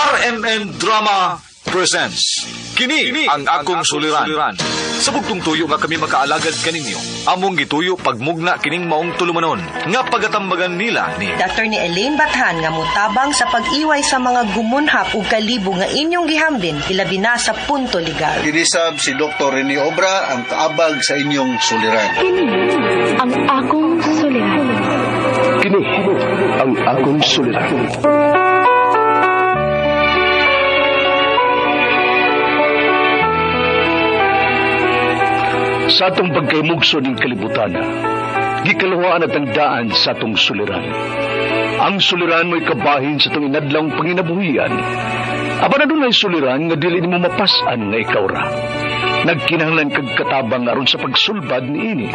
RMN Drama presents Kini ang akong suliran. Sa bugtong tuyo nga kami makaalagad kaninyo. Among gituyo pagmugna kining maong tulumanon nga pagatambagan nila ni Attorney Elaine Bathan nga mutabang sa pag-iway sa mga gumunhap ug kalibo nga inyong gihambin ilabi na sa punto legal. Dinisab si Dr. Rene Obra ang kaabag sa inyong suliran. Kini ang akong suliran. Kini ang akong suliran. Sa atong pagkaymugso ning kalibutan, gikaluhaan at ang daan sa atong suliran. Ang suliran mo'y kabahin sa atong inadlawng panginabuhian. Apan adunay suliran nga dili nimo mapas-an nga ikaw ra. Nagkinahanglan kag katabang aron sa pagsulbad niini.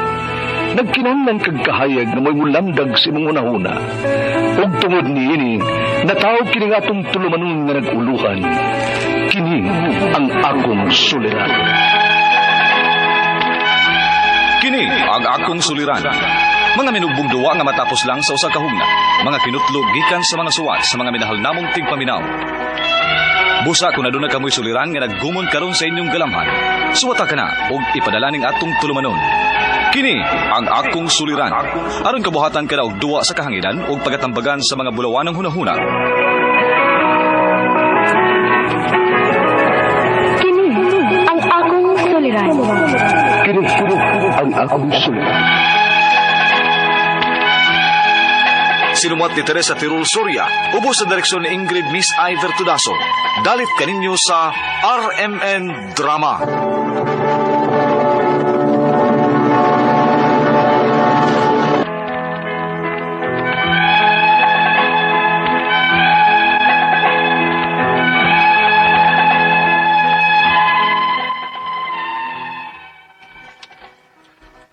Nagkinahanglan kag kahayag nga mo'y mulamdag sa imong hunahuna. Ug tungod niini, nataw kini nga atong tulumanon nga nag-uluhan. Kini ang akong suliran. Kini ang akong suliran. Mga minugbong duwa nga matapos lang sa usa ka hugna. Mga kinutlo gikan sa mga suwat sa mga minahal namong tigpaminaw. Busa kung aduna kamoy suliran nga naggumon karon sa inyong galamhan. Suwata ka na og ipadala ning atong tulumanon. Kini ang akong suliran. Aron kabuhatan ka na og duwa sa kahanginan ug pagatambagan sa mga bulawanong hunahuna. Kini ang akong suliran. Kini ang akong suliran. Sinumuat ni Teresa Tirul Soria, ubos sa direksyon ni Ingrid Miss Iver Tudaso. Dalit kaninyo sa RMN Drama.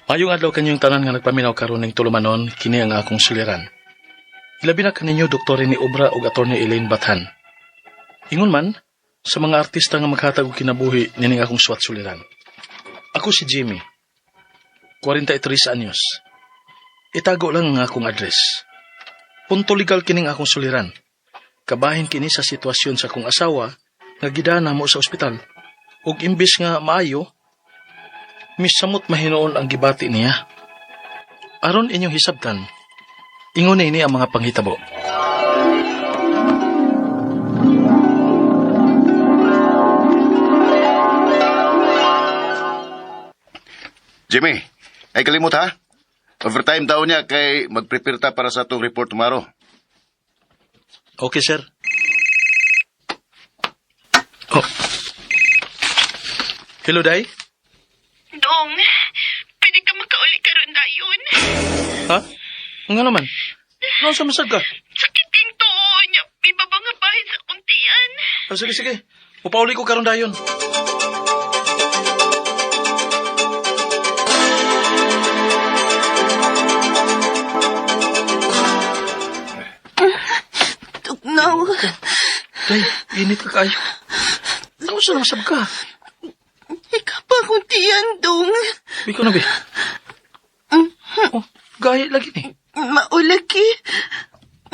Mayong adlaw kanyong tanan nga nagpaminaw karon ning tulumanon, kini ang akong suliran. Ilabi na kaninyo Dr. ni Obra ug Attorney Elaine Bathan. Ingon man, sa mga artista nga maghatag og kinabuhi nining akong suwat suliran. Ako si Jimmy, 43 anyos. Itago lang ang akong address. Punto legal kining akong suliran. Kabahin kini sa sitwasyon sa akong asawa nga gidana mo sa ospital. Ug imbis nga maayo, misamot mahinoon ang gibati niya. Aron inyong hisabtan, ingon ini ang mga panghitabo. Jimmy, ay kalimot ha? Overtime daw niya kay mag-prepare ta para sa atong report tomorrow. Okay, sir. Oh. Hello, Day? Dong, pwede ka makauli karon dayon. Ha? Nga naman. Noon sa masag ka? Sakit king tuo niya. Ibaba nga bahin sa kuntian. Ah, sige, sige. Upauli ko karon dayon. Tugnaw. Day, init ka kayo. Ano sa masag ka? Ikaw pa kuntian, Dong. Biko na, be. Oh, gaya lagi ni. Maulaki.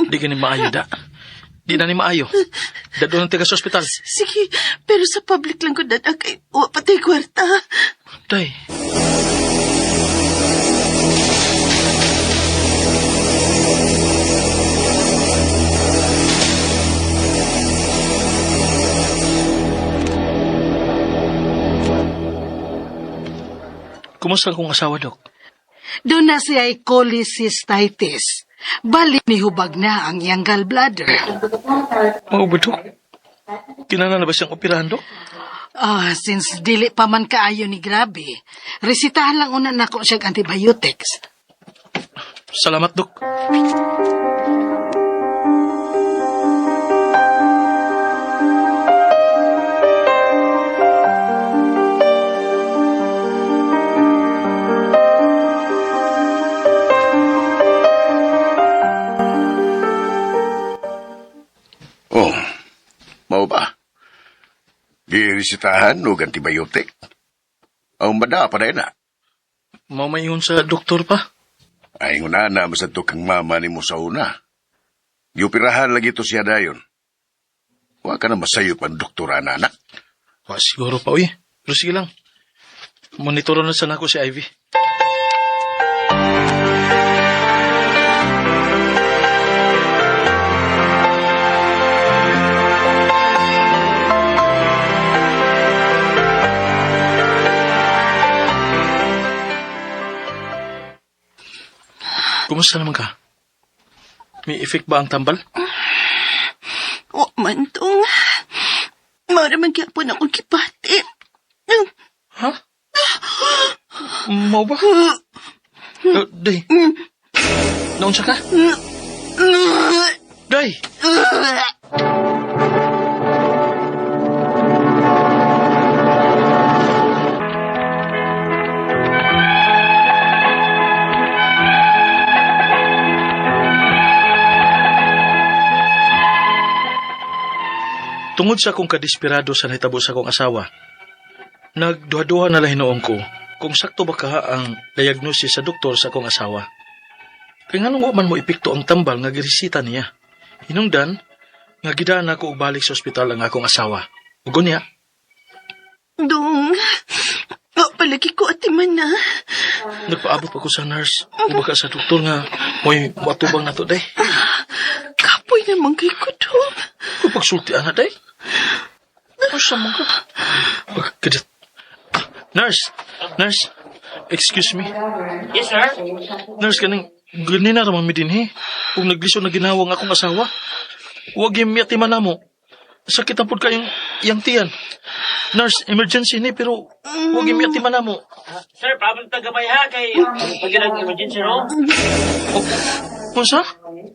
Di ka ni maayo, da. Di na ni maayo. Dadto ng tiga sa ospital. Sige, pero sa public lang ko dada kay wa patay kwarta. Day. Kumusta akong asawa, Dok? Doon na siya ay cholecystitis. Bali ni hubag na ang iyang gallbladder. Mao ba, Dok? Kinahanglan na ba siyang operahan, Dok? Ah, since dili pa man kaayo ni grabe, resitahan lang una nako siyang antibiotics. Salamat, Dok. Oh, mao ba? Giresitahan og antibiotic. Ang bada pa na. Mamayon sa doktor pa. Ay nguna na masad to kang mama nimo sa una. Gioperahan lagi to siya dayon. Wa ka na masayo pang doktora na, anak. Wa siguro pa, uy. Pero sige lang. Monitoro na sana ako si Ivy. Kumusta naman ka? May effect ba ang tambal? Wa man tong. Mara man gyapon akong gibati. Ha? Mao ba? Day. Naunsa ka? Day! Tungod sa akong kadesperado sa nahitabo sa akong asawa, nagduha-duha na lang hinuon ko kung sakto ba ka ang diagnosis sa doktor sa akong asawa. Kaya nga nung man mo epekto ang tambal nga giresita niya. Hinungdan, nga gidaan ako og balik sa ospital ang akong asawa. Ug unya, Dong, wa palagi ko atiman na. nagpaabot pa ko sa nurse o baka sa doktor nga mo'y moatubang nato day. Kapoy naman kay ko, Dong. Kung pagsulti ana day. Asa man ka? Pagkadit. Ah, nurse! Nurse! Excuse me. Yes, sir. Nurse, kaning ganina ra man mi dinhi. Ug naglisod na ginawa ang akong asawa. Huwag yung miyatiman na mo. Sakit ang pud kayong iyang tiyan. Nurse, emergency ni pero huwag yung miyatiman na mo. Sir, paabot ta gamay ha kay pag ang emergency room. Unsa?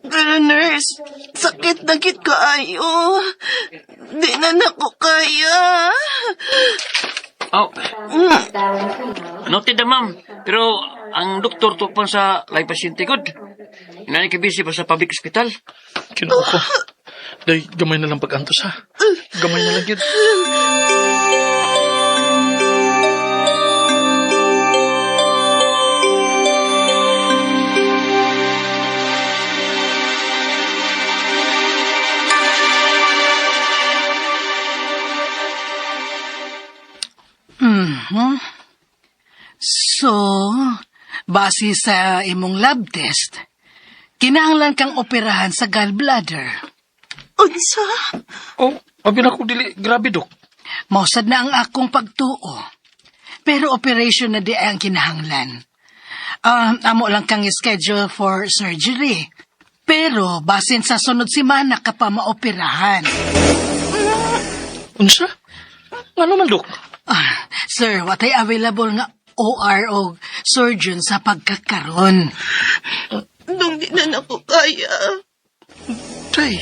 Pero nurse, sakit na gid kaayo. Di na nako kaya. Oh. Noted na, ma'am. Pero ang doktor tupan sa lay pasyente good. Inani ka busy pa sa public hospital. Kinuha ko. Day, gamay na lang pag-antos ha. Gamay na lang yun. Mhm. So, base sa imong lab test, kinahanglan kang operahan sa gallbladder. Unsa? Oh, abi na ko dili. Grabe, dok. Mausad na ang akong pagtuo. Pero operation na di ay ang kinahanglan. Amo lang kang schedule for surgery. Pero basin sa sunod semana ka pa maoperahan. Unsa? Ngano man, dok? Ah, sir, watay available nga OR o surgeon sa pagkakaron. Dong, di na nako kaya. Day.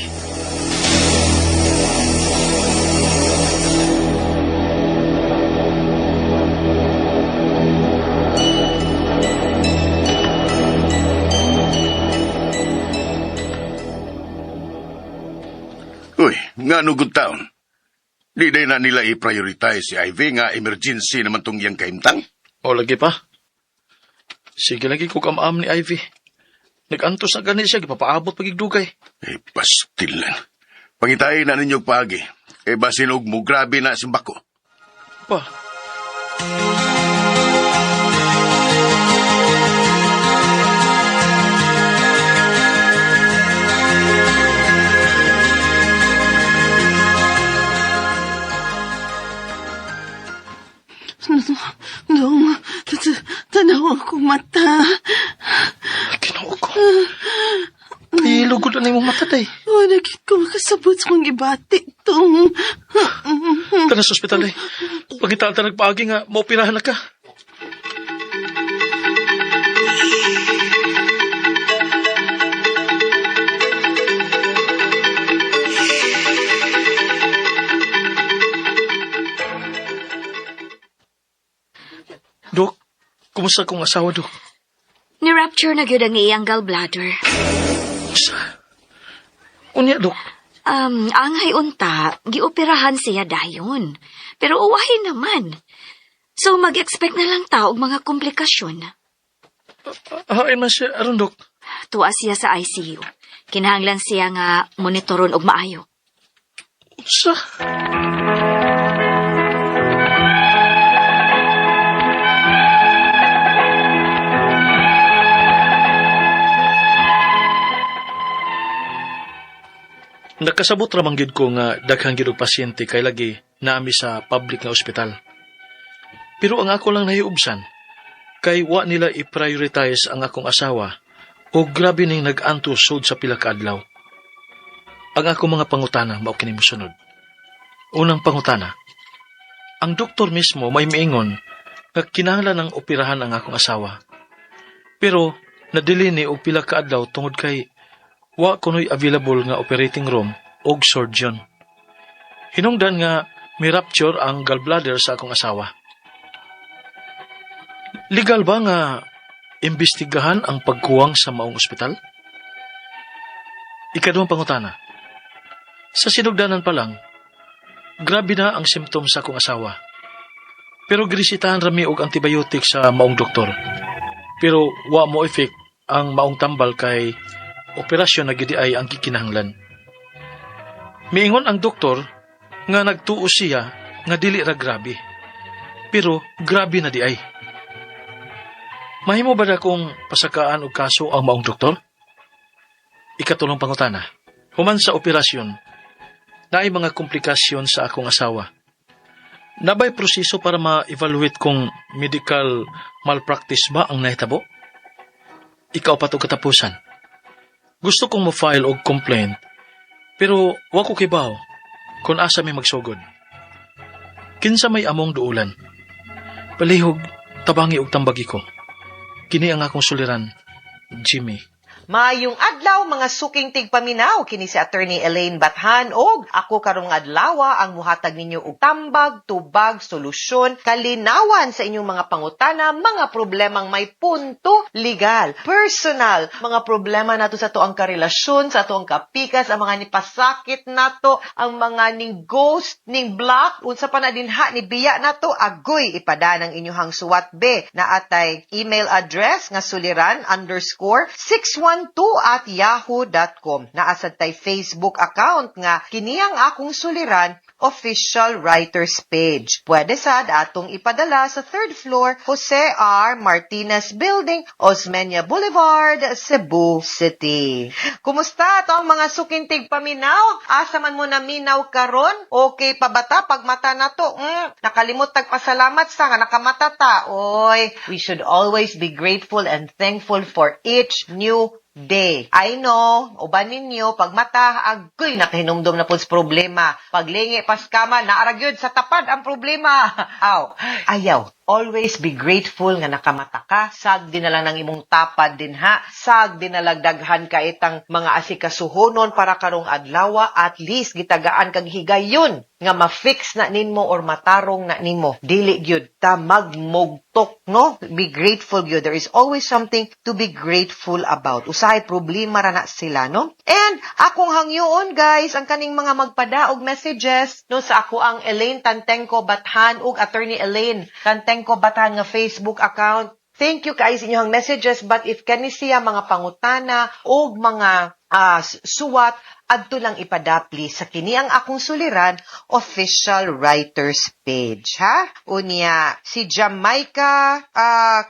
Uy, nga no good town. Di day na nila i-prioritize si Ivy nga emergency naman tong iyang kaimtang. O, lagi pa. Sige lagi ko kamam ni Ivy. Nag-antos na gani siya, gipapaabot pagigdugay. Eh, pastilan. Pangitay na ninyo paagi. Eh, basin og mo grabe na simbako. Pa, Dong, tanaw akong mata. Ginoo ko. Ay, lugod na imong mata, day. Wala gid ko makasabot sa kong gibati, Dong. Tara sa ospital, eh. Pagkitaan ta nagpaagi nga, maoperahan na ka. Dok, kumusta kong asawa, Dok? Ni-rupture na gyud ang iyang gallbladder. Sa... Unya, Dok. Angay unta, gioperahan siya dayon. Pero uwahin naman. So mag-expect na lang ta og mga komplikasyon. Hain man siya, aron, Dok. Tuwa siya sa ICU. Kinahanglan siya nga monitoron og maayo. Unsa? Nakasabot ra man gyud ko nga daghang gyud og pasyente kay lagi naami sa public nga ospital. Pero ang ako lang nahiubsan kay wa nila i-prioritize ang akong asawa o grabe ning nag-antos sud sa pila ka adlaw. Ang akong mga pangutana mao kini mosunod. Unang pangutana. Ang doktor mismo may miingon nga kinahanglan ng operahan ang akong asawa. Pero nadili ni og pila ka adlaw tungod kay wa kunoy available nga operating room og surgeon. Hinungdan nga may rupture ang gallbladder sa akong asawa. Legal ba nga imbestigahan ang pagkuwang sa maong ospital? Ikaduhang pangutana. Sa sinugdanan pa lang, grabe na ang symptoms sa akong asawa. Pero giresetahan rami og antibiotic sa maong doktor. Pero wa mo effect ang maong tambal kay operasyon na gidi ay ang gikinahanglan. Miingon ang doktor nga nagtuo siya nga dili ra grabe. Pero grabe na di ay. Mahimo ba na kung pasakaan og kaso ang maong doktor? Ikatulong pangutana. Human sa operasyon, naay mga komplikasyon sa akong asawa. Nabay proseso para ma-evaluate kung medical malpractice ba ang nahitabo? Ikaw pa to katapusan. Gusto kong mo-file og complaint, pero wa ko kibaw kung asa may magsugod. Kinsa may among duulan. Palihog, tabangi og tambagi ko. Kini ang akong suliran, Jimmy. Maayong adlaw mga suking tigpaminaw, kini si Attorney Elaine Bathan og ako karong adlawa ang muhatag ninyo og tambag, tubag, solusyon, kalinawan sa inyong mga pangutana, mga problemang may punto legal, personal, mga problema nato sa atoang karelasyon, sa atoang kapikas, ang mga nipasakit nato, ang mga ning ghost, ning block, unsa pa na dinha ni biya nato, agoy ipadan ang inyong suwat be na atay email address nga suliran_612@yahoo.com. Naasad tay Facebook account nga kiniyang akong suliran official writers page. Pwede sad atong ipadala sa third floor, Jose R. Martinez Building, Osmeña Boulevard, Cebu City. Kumusta ato ang mga sukintig paminaw? Asa man mo naminaw karon? Okay pa ba ta? Pagmata na to, nakalimot tagpasalamat sa nga nakamata ta. Oy, we should always be grateful and thankful for each new day. I know, uban ninyo, pag mata, agoy, nakahinumdum na po sa problema. Paglingi pas kama, naarag yun, sa tapad ang problema. Aw, ayaw. Always be grateful nga nakamata ka. Sag din na lang ng imong tapad din ha. Sag din na lang daghan ka itang mga asikasuhonon para karong adlawa, at least gitagaan kag higayon nga ma-fix na ninmo or matarong na nimo. Dili gyud ta magmugtok, no? Be grateful gyud. There is always something to be grateful about. Usahay problema ra na sila, no? And akong hangyoon guys, ang kaning mga magpadaog messages no sa ako ang Elaine Tantengco Bathan ug Attorney Elaine Tantengco Bathan nga Facebook account. Thank you kaayo sa inyong messages, but if kani siya mga pangutana og mga suwat, adto lang ipadapli sa kini ang akong suliran official writers page, ha? Unya, si Jamaica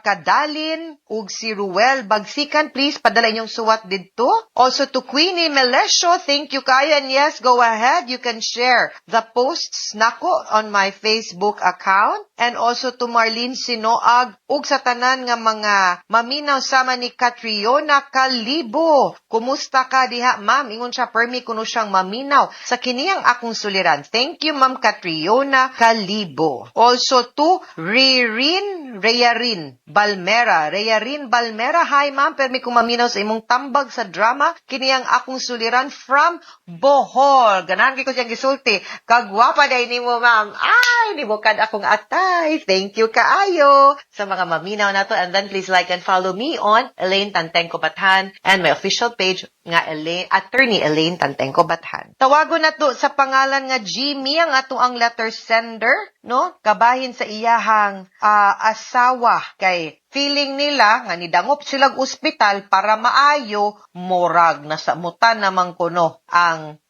Kadalin ug si Ruel Bagsikan, please padala inyong suwat didto. Also to Queenie Melesio, thank you kaayo, and yes, go ahead, you can share the posts nako on my Facebook account. And also to Marlene Sinoag ug sa tanan nga mga maminaw sama ni Catriona Calibo. Kumusta ka diha, ma'am? Ingon siya, permi kuno siyang maminaw sa kiniyang akong suliran. Thank you, Ma'am Catriona Calibo. Also to Ririn Reyarin Balmera. Reyarin Balmera, hi ma'am, permi kong maminaw sa imong tambag sa drama kiniyang akong suliran from Bohol. Ganahan kay ko siyang gisulti. Kagwapa day nimo, ma'am. Ay, nibukad akong atay. Thank you kaayo sa mga maminaw nato. And then please like and follow me on Elaine Tantengco Bathan and my official page nga Elaine, Attorney Elaine Tantengco Bathan. Tawagon na to sa pangalan nga Jimmy ang ato ang letter sender, no? Kabahin sa iyahang asawa kay feeling nila nga nidangop silag ospital para maayo, morag nasamutan naman kuno ang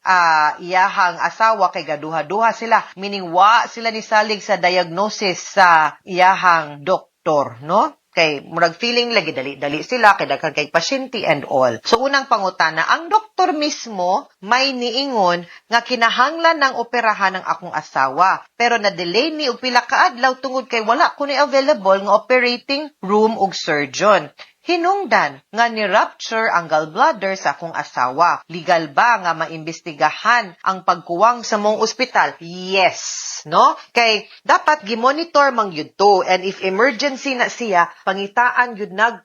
iyahang asawa kay gaduha-duha sila, meaning wa sila ni salig sa diagnosis sa iyahang doktor, no? Kay murag feeling lagi dali-dali sila kay daghan kay pasyente and all. So unang pangutana, ang doktor mismo may niingon nga kinahanglan ng operahan ang akong asawa. Pero na-delay ni og pila ka adlaw tungod kay wala kunoy available nga operating room ug surgeon. Hinungdan nga ni rupture ang gallbladder sa akong asawa. Legal ba nga maimbestigahan ang pagkuwang sa maong ospital? Yes, no? Kay dapat gimonitor man gyud to, and if emergency na siya, pangitaan gyud nag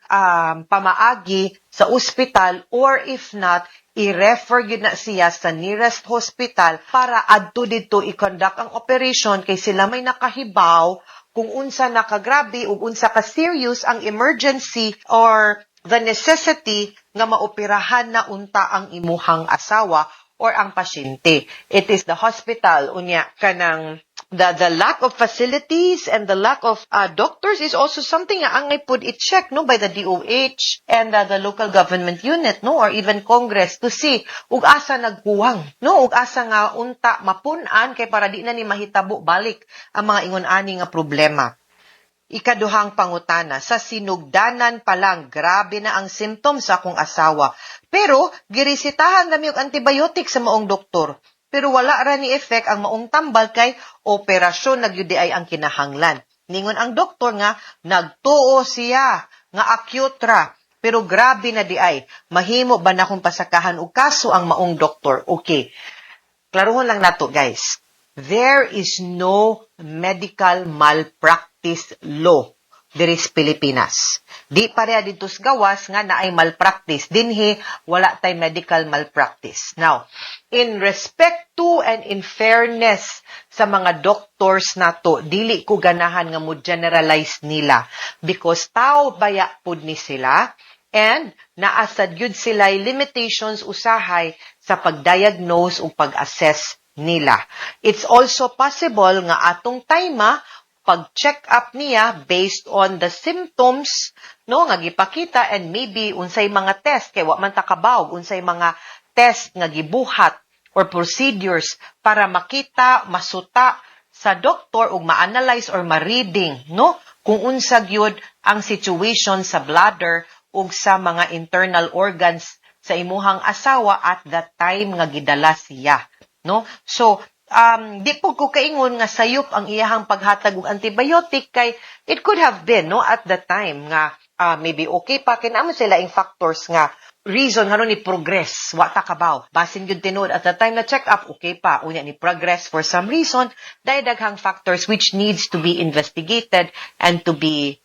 pamaagi sa ospital, or if not, i-refer gyud na siya sa nearest hospital para adto didto i-conduct ang operation kay sila may nakahibaw kung unsa nakagrabe ug unsa ka serious ang emergency or the necessity nga maoperahan na unta ang imuhang asawa or ang pasyente. It is the hospital, unya kanang the lack of facilities and the lack of doctors is also something nga angay pud i-check, no, by the DOH and the local government unit, no, or even Congress to see ug asa nagkuwang, no, ug asa nga unta mapun-an kay para di na ni mahitabo balik ang mga ingon ani nga problema. Ikaduhang pangutana, sa sinugdanan pa lang, grabe na ang symptoms sa akong asawa. Pero, giresetahan nami og antibiotic sa maong doktor. Pero wala ra ni effect ang maong tambal kay operasyon na gyud ay ang kinahanglan. Ningon ang doktor nga nagtuo siya nga acute ra. Pero grabe na di ay. Mahimo ba na kung pasakahan og kaso ang maong doktor? Okay. Klaruhon lang nato, guys. There is no medical malpractice law diri sa Pilipinas. Di pareha didto sa gawas nga naay malpractice. Dinhi wala tay medical malpractice. Now, in respect to and in fairness sa mga doctors nato, dili ko ganahan nga mo generalize nila because tao baya pud ni sila and naa sad gyud sila limitations usahay sa pag-diagnose ug pag-assess nila. It's also possible nga atong time pag-check up niya based on the symptoms, no, nga gipakita and maybe unsay mga test, kay wa man ta kabaw unsay mga test nga gibuhat or procedures para makita, masuta sa doktor ug ma-analyze or ma-reading, no, kung unsa gyud ang situation sa bladder ug sa mga internal organs sa imuhang asawa at that time nga gidala siya, no? So di po ko kaingon nga sayop ang iyahang paghatag og antibiotic kay it could have been, no, at the time nga maybe okay pa kay naa man sila ing factors nga reason ngano ni progress. Wa ta kabaw, basin gyud tinuod at the time na check up okay pa, unya ni progress for some reason dahil daghang factors which needs to be investigated and to be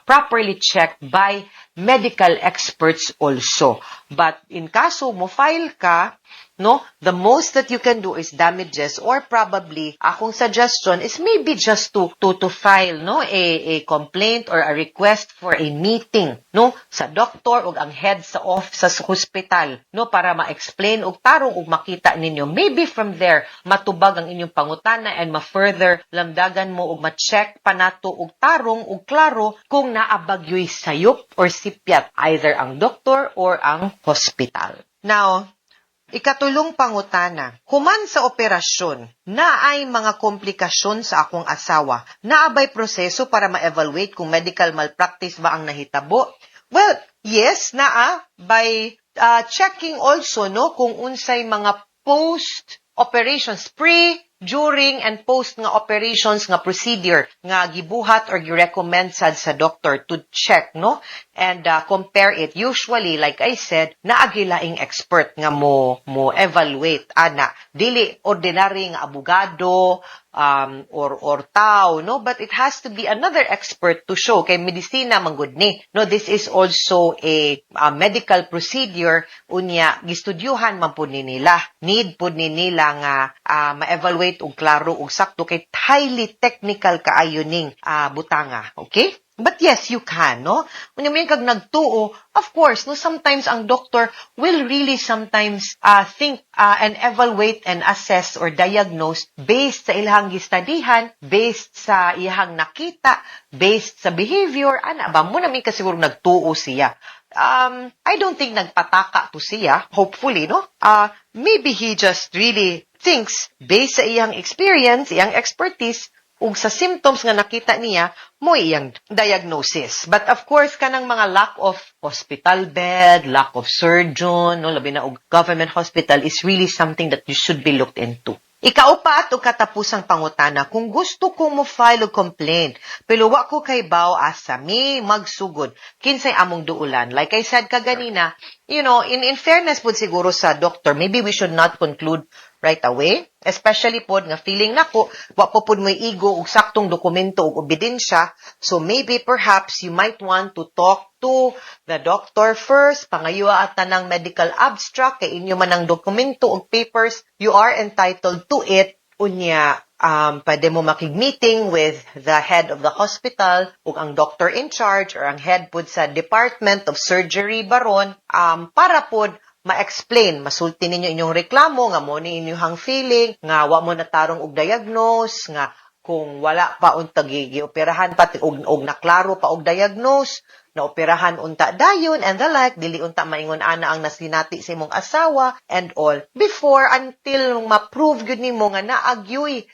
properly checked by medical experts also. But in kaso mo file ka, no, the most that you can do is damages, or probably akong suggestion is maybe just to file, no, a complaint or a request for a meeting, no, sa doktor ug ang head sa off sa hospital, no, para ma-explain og tarong ug makita ninyo. Maybe from there matubag ang inyong pangutana and ma-further lamdagan mo ug ma-check pa nato og tarong ug klaro kung naa ba gyoy sayop or sipyat either ang doktor or ang hospital. Now, ikatulong pangutana, human sa operasyon, naay mga komplikasyon sa akong asawa. Naa bay proseso para ma-evaluate kung medical malpractice ba ang nahitabo? Well, yes, naa by checking also, no, kung unsay mga post operations, pre, during and post nga operations nga procedure nga gibuhat or gi-recommend sad sa doctor to check, no, and compare it. Usually, like I said, naa gyuy laing expert nga mo evaluate ana, dili ordinary nga abogado or tao, no, but it has to be another expert to show kay medisina man gud ni, no? This is also a medical procedure, unya gistudyuhan man pud ni nila. Need pud ni nila nga ma-evaluate og klaro ug sakto kay highly technical kaayo ning butanga, okay? But yes, you can, no? Unya may kag nagtuo, of course, no, sometimes ang doctor will really sometimes think and evaluate and assess or diagnose based sa ilang gistudihan, based sa iyang nakita, based sa behavior, ana ba mo na may kasiguro nagtuo siya. I don't think nagpataka to siya, hopefully, no? Maybe he just really thinks, based sa iyang experience, iyang expertise, ug sa symptoms nga nakita niya, mo iyang diagnosis. But of course, kanang mga lack of hospital bed, lack of surgeon, no, labi na og government hospital is really something that you should be looked into. Ikaupat o katapusang pangutana, kung gusto ko mo file og complaint, pero wa ko kahibaw asa mi magsugod, kinsay among duulan. Like I said kaganina, in fairness pud siguro sa doctor, maybe we should not conclude right away. Especially pod nga feeling nako, wa po pod mo'y igo og saktong dokumento ug ebidensya. So maybe perhaps you might want to talk to the doctor first, pangayua at tanang medical abstract kay inyo man ang dokumento ug papers, you are entitled to it. Unya, pwede mo makig-meeting with the head of the hospital ug ang doctor in charge or ang head pod sa Department of Surgery baron para pod ma-explain, masulti ninyo inyong reklamo, nga mo ni inyong feeling, nga wa mo natarong og diagnose, nga kung wala pa unta gioperahan pa og naklaro pa og diagnose, na operahan unta dayon and the like, dili unta maingon ana ang nasinati sa imong asawa and all. Before until ma-prove gyud nimo nga naagyoy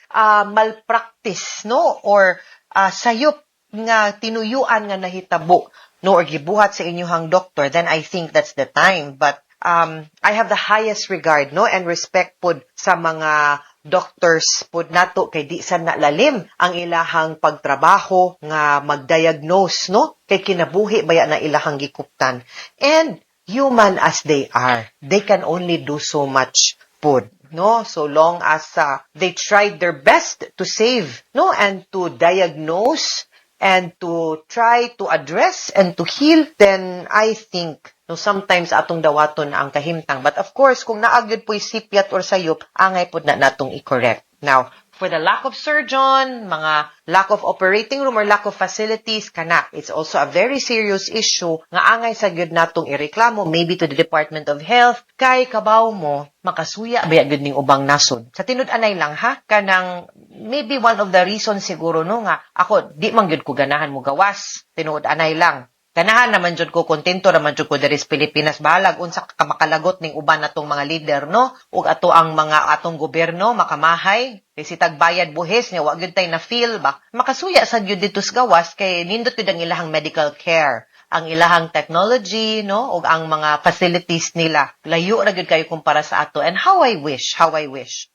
malpractice, no, or sayop nga tinuyuan nga nahitabo, no, or gibuhat sa inyong doktor, then I think that's the time. But I have the highest regard, no, and respect pod sa mga doctors pod nato kay di sa nalalim ang ilahang pagtrabaho nga mag-diagnose, no, kay kinabuhi baya na ilahang gikuptan, and human as they are, they can only do so much pod, no? So long as they tried their best to save, no, and to diagnose and to try to address and to heal, then I think, no, sometimes atong dawaton ang kahimtang. But of course, kung naa gyud po'y sipyat or sayop, angay pod na natong i-correct. Now, for the lack of surgeon, mga lack of operating room or lack of facilities, kana, it's also a very serious issue nga angay sa gyud natong ireklamo, maybe to the Department of Health, kay kabaw mo, makasuya baya gyud ning ubang nasod. Sa tinud-anay lang ha, kanang maybe one of the reasons siguro, no, nga ako di man gyud ko ganahan mo gawas, tinuod-anay lang. Ganahan naman jud ko, kontento naman jud ko diri sa Pilipinas. Bahalag unsa ka makalagot ning uban natong mga leader, no? Ug ato ang mga atong gobyerno makamahay kay sitag bayad buhis nga wa gyud tay na feel ba. Makasuya sa gyud dito sa gawas kay nindot gyud ang ilahang medical care, ang ilahang technology, no, ug ang mga facilities nila. Layo ra gyud kayo kumpara sa ato. And how I wish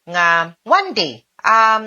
nga one day,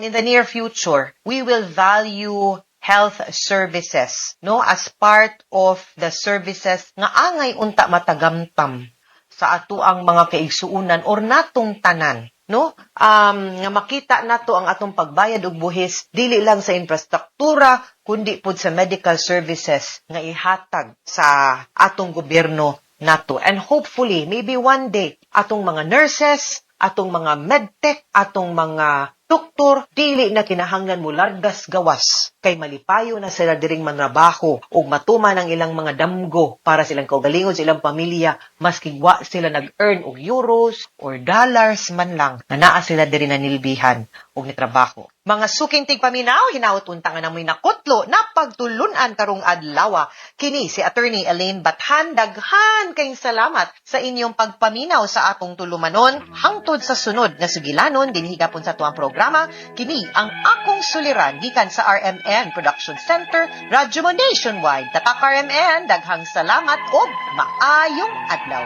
in the near future, we will value health services, no, as part of the services nga angay unta matagamtam sa ato ang mga kaigsuunan or natong tanan, no, nga makita nato ang atong pagbayad og buhis dili lang sa infrastruktura kundi pud sa medical services nga ihatag sa atong gobyerno nato. And hopefully, maybe one day, atong mga nurses, atong mga medtech, atong mga doktor, dili na kinahanglan mo largas gawas kay malipayo na sila diring manrabaho ug matuman ang ilang mga damgo para silang kaugalingon, sa ilang pamilya, maski wa sila nag-earn og euros or dollars man lang, na naa sila diri nanilbihan og nitrabaho. Mga suking tigpaminaw, hinaot unta nga namoy nakutlo na pagtulunan karong adlaw. Kini si Attorney Elaine Bathan, daghan kayong salamat sa inyong pagpaminaw sa atong tulumanon hangtod sa sunod nga sugilanon dinhi gapon sa atuang programa. Kini ang Akong Suliran gikan sa RMN Production Center, Radyo Mo Nationwide. Tatak RMN, daghang salamat ug maayong adlaw.